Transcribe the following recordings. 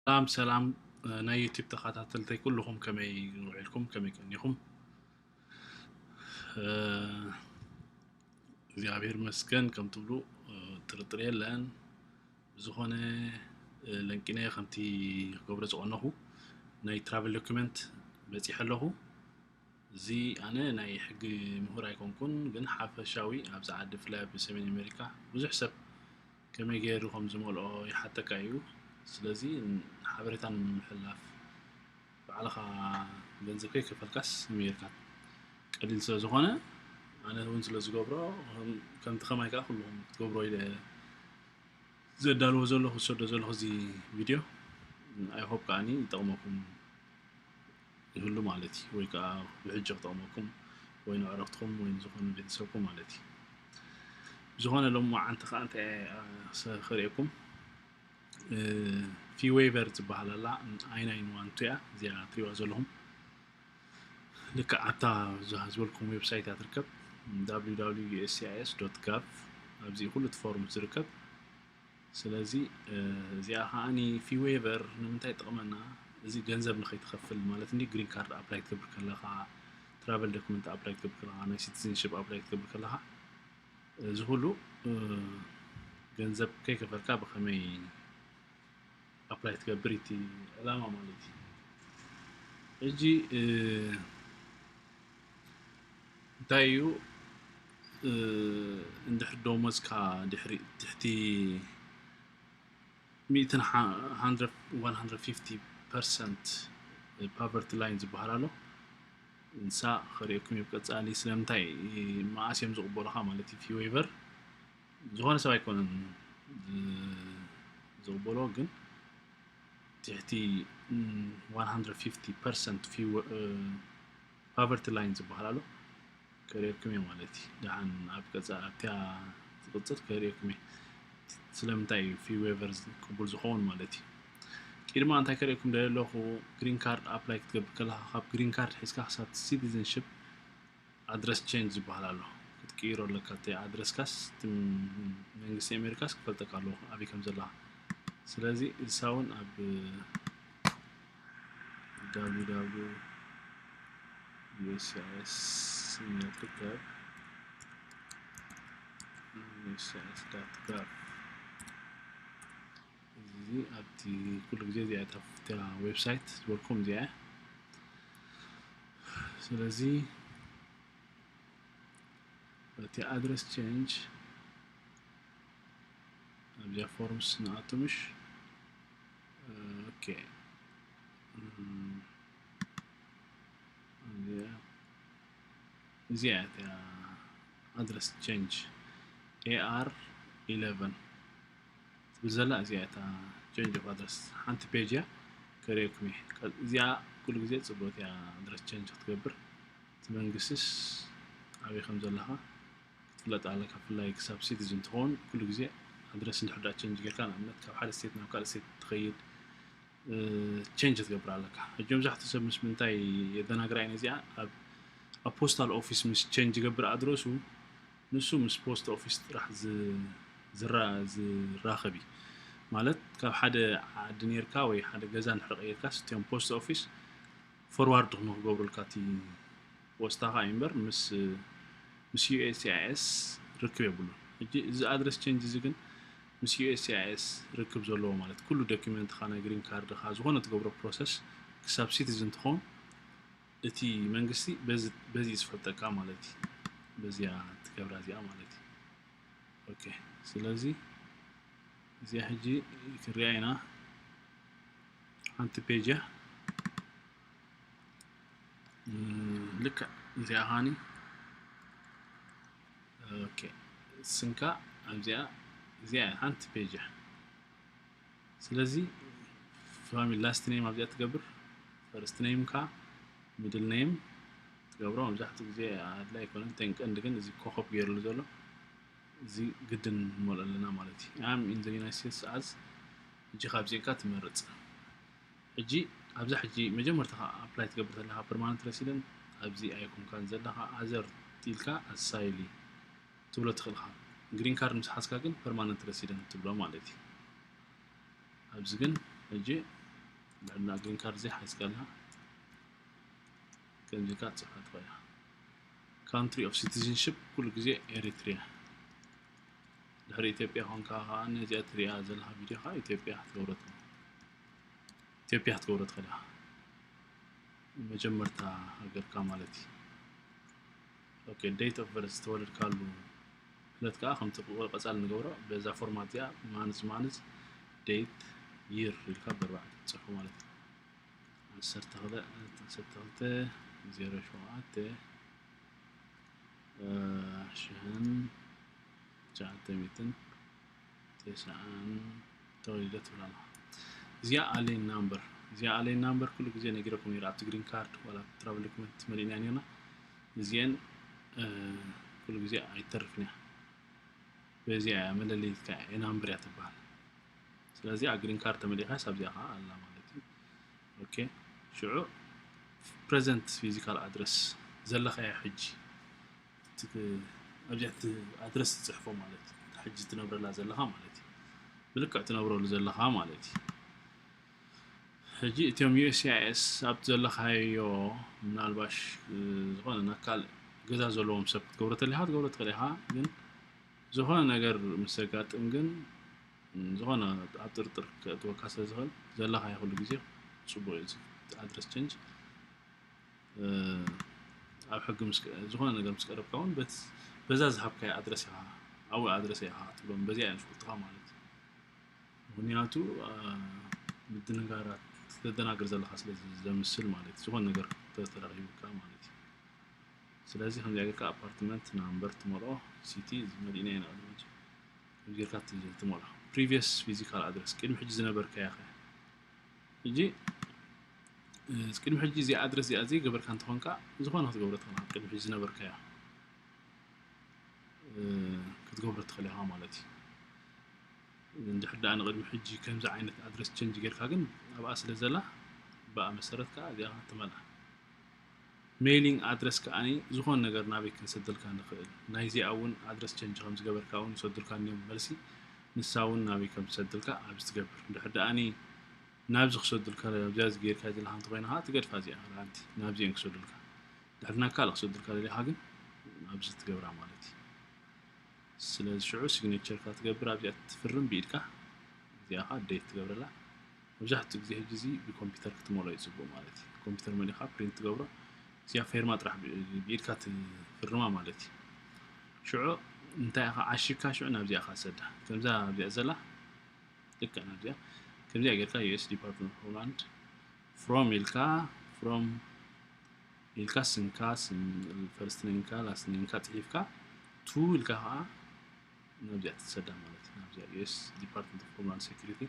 ሰላም ሰላም፣ ናይ ዩቲብ ተኸታተልተይ ኩልኹም ከመይ ውዒልኩም፣ ከመይ ቀኒኹም? እግዚኣብሔር ይመስገን ከም ትብሉ ጥርጥር የለን። ብዝኾነ ለንቂነ ከምቲ ክገብሮ ዝቐነኹ ናይ ትራቨል ዶክመንት በፂሐ ኣለኹ። እዚ ኣነ ናይ ሕጊ ምሁር ኣይኮንኩን፣ ግን ሓፈሻዊ ኣብዚ ዓዲ ብፍላይ ኣብ ሰሜን ኣሜሪካ ብዙሕ ሰብ ከመይ ገይሩ ከም ዝመልኦ ይሓተካ እዩ። ስለዚ ሓበሬታ ንምምሕልላፍ ባዕልኻ ገንዘብ ከይከፈልካስ ሜርካ ቀሊል ስለ ዝኾነ ኣነ እውን ስለ ዝገብሮ ከምቲ ከማይ ከዓ ኩልኹም ክትገብሮ ኢለ ዘዳልዎ ዘለኹ ዝሰዶ ዘለኹ እዚ ቪድዮ ኣይሆፕ ከዓኒ ይጠቕመኩም ይህሉ ማለት እዩ። ወይ ከዓ ብሕጂ ክጠቕመኩም ወይ ንዕረፍትኩም ወይ ንዝኾነ ቤተሰብኩም ማለት እዩ። ብዝኾነ ሎም መዓንቲ ከዓ እንታይ ክርእየኩም ፊ ዌቨር ዝበሃል ኣላ ኣይናይን ዋን ቱ እያ እዚኣ ትሪዋ ዘለኹም። ልክዕ ኣብታ ዝበልኩም ዌብሳይት እያ ትርከብ www.uscis.gov ኣብዚ ኩሉ እቲ ፎርም ዝርከብ። ስለዚ እዚኣ ከዓኒ ፊ ዌቨር ንምንታይ ይጠቕመና? እዚ ገንዘብ ንኸይትኸፍል ማለት እንዲ ግሪን ካርድ ኣፕላይ ክትገብር ከለኻ ትራቨል ዶክመንት ኣፕላይ ክትገብር ከለኻ ናይ ሲቲዝንሽፕ ኣፕላይ ክትገብር ከለኻ እዚ ኩሉ ገንዘብ ከይከፈልካ ብኸመይ ኣፕላይ ትገብር እቲ ዕላማ ማለት እዩ። ሕጂ እንታይ እዩ እንድሕር ደሞዝካ ድሕሪ ትሕቲ ሚእትን ሓ- hundred one hundred fifty percent poverty line ዝበሃል ኣሎ። ንሳ ከርእየኩም እዩ ቀፃሊ ስለምንታይ መዓስ እዮም ዝቕበሉኻ ማለት እዩ። ፊ ዌቨር ዝኾነ ሰብ ኣይኮነን ዝ- ዝቕበሎ ግን ትሕቲ one hundred fifty percent ፊ ፖቨርቲ ላይን ዝበሃል ኣሎ ከርእየኩም እየ ማለት እዩ። ደሓን ኣብ ቀፃ ኣብቲያ ዝቕፅል ከርእየኩም እየ ስለምንታይ እዩ ፊ ዌቨር ቅቡል ዝኸውን ማለት እዩ። ቅድማ እንታይ ከርእየኩም ደለኹ ግሪን ካርድ ኣፕላይ ክትገብር ከለካ ካብ ግሪን ካርድ ሒዝካ ክሳብ ሲቲዝንሽፕ ኣድረስ ቼንጅ ዝበሃል ኣሎ ክትቅይሮ ኣለካ። እቲ ኣድረስካስ እቲ መንግስቲ ኣሜሪካስ ክፈልጠካ ኣለዎ ኣበይ ከም ዘለካ። ስለዚ እሳ እውን ኣብ www.uscis ትርከብ uscis.gov እዚ ኣብቲ ኩሉ ግዜ እዚኣ እታ ዌብሳይት ዝበልኩም እዚኣ። ስለዚ እቲ ኣድረስ ቼንጅ ኣብዚኣ ፎርምስ ንኣቱ ምሽ ኦኬ እዚኣ እዚኣ እያ ኣድረስ ቼንጅ ኤኣር ኢለቨን ትብል ዘላ እዚኣ እታ ቼንጅ ኦፍ ኣድረስ ሓንቲ ፔጅ እያ ከርእየኩም እየ። እዚኣ ኩሉ ግዜ ፅቡቅ እያ ኣድረስ ቼንጅ ክትገብር እቲ መንግስቲስ ኣበይ ከም ዘለካ ክትፍለጥ ኣለካ። ብፍላይ ክሳብ ሲቲዝን ትኸውን ኩሉ ግዜ ኣድረስ እንድሕር ዳኣ ቸንጅ ጌርካ ንኣብነት ካብ ሓደ ስቴት ናብ ካልእ ስቴት ትኸይድ ቸንጅ ክትገብር ኣለካ። ሕጂ መብዛሕትኡ ሰብ ምስ ምንታይ የደናግራ እየ ነዚኣ ኣብ ኣብ ፖስታል ኦፊስ ምስ ቸንጅ ይገብር ኣድረሱ ንሱ ምስ ፖስት ኦፊስ ጥራሕ ዝራኸብ እዩ። ማለት ካብ ሓደ ዓዲ ኔርካ ወይ ሓደ ገዛ እንድሕር ቀይርካ ስቲኦም ፖስት ኦፊስ ፎርዋርድ ንክገብሩልካ እቲ ፖስታኻ እዩ እምበር ምስ ምስ ዩኤስሲኣይኤስ ርክብ የብሉን። ሕጂ እዚ ኣድረስ ቸንጅ እዚ ግን ምስ ዩኤስሲኣይኤስ ርክብ ዘለዎ ማለት ኩሉ ዶኪመንትኻ ናይ ግሪን ካርድኻ ዝኾነ ትገብሮ ፕሮሰስ ክሳብ ሲቲዝን ትኸውን እቲ መንግስቲ በዚ እዩ ዝፈልጠካ ማለት እዩ። በዚያ ትገብራ እዚኣ ማለት እዩ። ኦኬ ስለዚ እዚኣ ሕጂ ክንሪኣ ኢና ሓንቲ ፔጅ እያ። ልክዕ እዚኣ ኻኒ ኦኬ ስንካ ኣብዚኣ እዚኣ ሓንቲ ፔጅ እያ። ስለዚ ፋሚሊ ላስት ኔም ኣብዚኣ ትገብር ፈርስት ኔምካ ሚድል ኔም ትገብሮ መብዛሕትኡ ግዜ ኣድላይ ኣይኮነን። ተን ቀንዲ ግን እዚ ኮኸብ ገይርሉ ዘሎ እዚ ግድን ንመልኦ ኣለና ማለት እዩ። ኣም ኢን ዘ ዩናይትድ ስቴትስ ኣዝ ሕጂ ካብዚእካ ትመርፅ። ሕጂ ኣብዛ ሕጂ መጀመርታ ኣፕላይ ትገብር ዘለካ ፐርማነንት ረሲደንት ኣብዚ ኣይኮንካን ዘለካ ኣዘር ኢልካ ኣሳይሊ ትብሎ ትኽእል ኢኻ። ግሪን ካርድ ምስ ሓዝካ ግን ፐርማነንት ረሲደንት ትብሎ ማለት እዩ። ኣብዚ ግን ሕጂ ድሕሪ ና ግሪን ካርድ ዘይሓዝካላ ከምዚ ኢልካ ትፅሕፋ ትኽእል ኢኻ። ካንትሪ ኦፍ ሲቲዝንሽፕ ኩሉ ግዜ ኤሪትሪያ። ድሕሪ ኢትዮጵያ ኮንካ ከዓ ነዚኣ ትሪኣ ዘለካ ቪድዮ ከዓ ኢትዮጵያ ክትገብሮ ትኽእል። ኢትዮጵያ ክትገብሮ ትኽእል ኢኻ። መጀመርታ ሃገርካ ማለት እዩ። ኦኬ፣ ዴት ኦፍ በርዝ ዝተወለድካሉ ዕለት ከዓ ከምቲ ቀፃሊ ንገብሮ በዛ ፎርማት እዚኣ ማንዝ ማንዝ ዴት ይር ኢልካ ብኣርባዕተ ትፅሕፎ ማለት እዩ። ዓሰርተ ክልተ ዓሰርተ ክልተ ዜሮ ሸውዓተ ሽሕን ትሽዓተ ሚእትን ተስዓን ተወሊደ ትብል ኣላ። እዚኣ ኣሌን ናምበር እዚኣ ኣሌን ናምበር ኩሉ ግዜ ነጊረኩም ነይረ ኣብቲ ግሪን ካርድ ዋላ ትራቨል ዶክመንት መሊእና ነርና። እዚአን ኩሉ ግዜ ኣይተርፍን እያ። በዚኣ እያ መለለይትካ እያ ናምበር እያ ትበሃል። ስለዚ ኣብ ግሪን ካርድ ተመሊእካ ሳብዚኣ ከዓ ኣላ ማለት እዩ። ኦኬ፣ ሽዑ ፕሬዘንት ፊዚካል ኣድረስ ዘለኻዮ ሕጂ ኣብዚኣ ኣድረስ ትፅሕፎ ማለት እዩ። ሕጂ ትነብረላ ዘለኻ ማለት እዩ። ብልክዕ ትነብረሉ ዘለኻ ማለት እዩ። ሕጂ እቶም ዩ ኤስ ሲ ኣይ ኤስ ኣብቲ ዘለኻዮ ምናልባሽ ዝኾነ ናብ ካልእ ገዛ ዘለዎም ሰብ ክትገብሮ ተሊኻ ክትገብሮ ትኽእል ኢኻ። ግን ዝኾነ ነገር ምስ ዘጋጥም ግን ዝኾነ ኣብ ጥርጥር ከእትወካ ስለ ዝኽእል ዘለኻዮ ኩሉ ግዜ ፅቡቅ እዩ። ኣድረስ ቸንጅ ኣብ ሕጊ ዝኾነ ነገር ምስ ቀረብካ እውን በዛ ዝሃብካዮ ኣድረስ ኢኻ ኣብኡ ኣድረስ ኢኻ ክትብሎም በዚኣ እዮም ዝፈልጡኻ ማለት እዩ። ምክንያቱ ምድንጋራት ተደናግር ዘለካ ስለ ዘምስል ማለት እዩ። ዝኾነ ነገር ተተረኺቡካ ማለት እዩ። ስለዚ ከምዚኣ ጌርካ ኣፓርትመንት ናምበር ትመልኦ፣ ሲቲ መሊእና ኢና ቅድሚ ሕጂ ከምዚ ጌርካ ትመልኦ። ፕሪቪየስ ፊዚካል ኣድረስ ቅድሚ ሕጂ ዝነበርካዮ ከ ሕጂ ቅድሚ ሕጂ እዚኣ ኣድረስ እዚኣ ዘይገበርካ እንተኾንካ ዝኾነ ክትገብሮ ትኽእል ኢኻ። ቅድሚ ሕጂ ዝነበርካዮ ክትገብሮ ትኽእል ኢኻ ማለት እዩ። እንድሕር ደኣ ንቅድሚ ሕጂ ከምዚ ዓይነት ኣድረስ ቸንጅ ጌርካ ግን ኣብኣ ስለ ዘላ ብኣ መሰረት ከዓ እዚኣ ትመልኣ። ሜይሊንግ ኣድረስ ከዓኒ ዝኾነ ነገር ናበይ ክንሰደልካ ንኽእል። ናይዚኣ እውን ኣድረስ ቸንጅ ከም ዝገበርካ እውን ይሰዱልካ እንዮም መልሲ። ንሳ እውን ናበይ ከም ትሰድልካ ኣብዚ ትገብር። እንድሕር ደኣኒ ናብዚ ክሰዱልካ ኣብዚኣ ጌርካ ዘለካ እንተኾይና ከዓ ትገድፋ እዚኣ። ናብዚአን ክሰዱልካ። ድሕሪ ናብ ካልእ ክሰዱልካ ደሊኻ ግን ኣብዚ ትገብራ ማለት እዩ። ስለዚ ሽዑ ሲግኔቸርካ ትገብር ኣብዚኣ ትፍርም ብኢድካ። እዚኣ ከዓ ዴት ትገብረላ። መብዛሕትኡ ግዜ ሕጂ እዚ ብኮምፒውተር ክትመልኦ እዩ ፅቡቅ ማለት እዩ። ኮምፒውተር መሊእካ ፕሪንት ትገብሮ። እዚኣ ፌርማ ጥራሕ ብኢድካ ትፍርማ ማለት እዩ። ሽዑ እንታይ ኢኻ ዓሺግካ ሽዑ ናብዚኣ ኢኻ ትሰዳ። ከምዛ ኣብዚኣ ዘላ ልክዕ ናብዚኣ ከምዚኣ ጌርካ ዩ ኤስ ዲፓርትመንት ኦፍ ሆምላንድ ፍሮም ኢልካ ፍሮም ኢልካ ስምካ ፈርስት ኔምካ ላስት ኔምካ ፅሒፍካ ቱ ኢልካ ከዓ ናብዚኣ ትሰዳ ማለት እዩ። ናብዚኣ ዩ ኤስ ዲፓርትመንት ኦፍ ሆምላንድ ሴኩሪቲ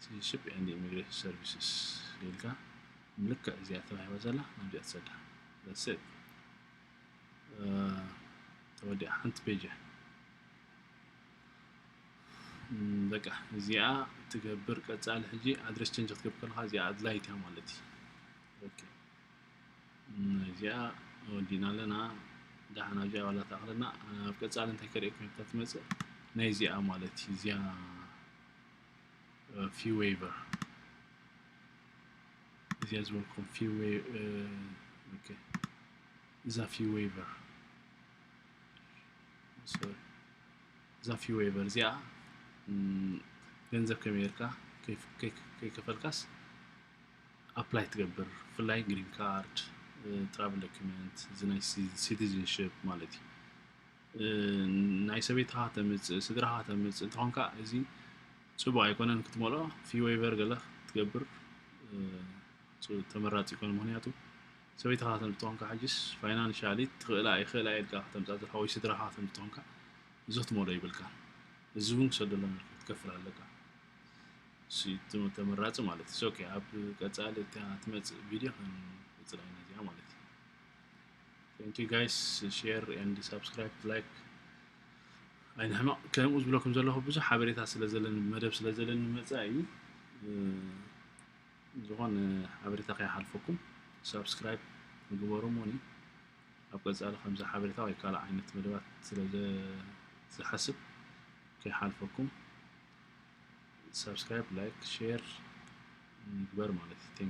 ሲቲዝንሽፕ ኤንድ ኢሚግሬሽን ሰርቪስስ ኢልካ ምልክዕ እዚኣ ተባሂባ ዘላ ናብዚኣ ትሰዳ። ዳትስ ኢት። ተወዲኣ ሓንቲ ፔጅ እያ። በቃ እዚኣ ትገብር። ቀፃሊ ሕጂ ኣድረስ ቸንጅ ክትገብር ከለካ እዚኣ ኣድላይት እያ ማለት እዩ። እዚኣ ወዲና ኣለና። ደሓን ኣብዚኣ ዋላ ተኣኽለና። ኣብ ቀፃሊ እንታይ ከርእየኩም እታ ትመፅእ ናይ እዚኣ ማለት እዩ። እዚኣ ፊ ዌይቨር እዚኣ ዝበልኩም ፊ እዛ ፊ ዌይቨር እዛ ፊ ዌይቨር እዚኣ ገንዘብ ከመይ ጌርካ ከይከፈልካስ ኣፕላይ ትገብር፣ ብፍላይ ግሪን ካርድ፣ ትራቭል ዶኪመንት፣ እዚ ናይ ሲቲዝንሽፕ ማለት እዩ። ናይ ሰበይትኻ ተምፅእ፣ ስድራኻ ተምፅእ እንተኾንካ እዚ ፅቡቅ ኣይኮነን ክትመልኦ። ፊ ዌይቨር ገለ ክትገብር ተመራፂ ይኮነ። ምክንያቱ ሰበይትኻ ተምፅእ ተኾንካ ሕጅስ ፋይናንሻሊ ትኽእላ ኣይኽእላ ኢልካ ከተምፅኣ ዘለካ ወይ ስድራኻ ተምፅእ ተኾንካ እዚ ክትመልኦ ይብልካ። እዚ እውን ክሰደሎም ክትከፍል ኣለካ። ተመራፂ ማለት እዩ። ኦኬ፣ ኣብ ቀፃሊ እታ ትመፅእ ቪድዮ ክንቅፅላ ኢና እዚኣ ማለት እዩ። Thank you guys, share and subscribe, like ኣይንሕመቕ። ከምኡ ዝብለኩም ዘለኹ ብዙሕ ሓበሬታ ስለ ዘለኒ መደብ ስለ ዘለኒ መፃኢ ዝኾነ ሓበሬታ ከይሓልፈኩም ሳብስክራይብ ንግበሩ። ሞኒ ኣብ ቀፃሊ ከምዚ ሓበሬታ ወይ ካልእ ዓይነት መደባት ስለ ዝሓስብ ከይሓልፈኩም ሳብስክራይብ፣ ላይክ፣ ሼር ይግበር ማለት እዩ።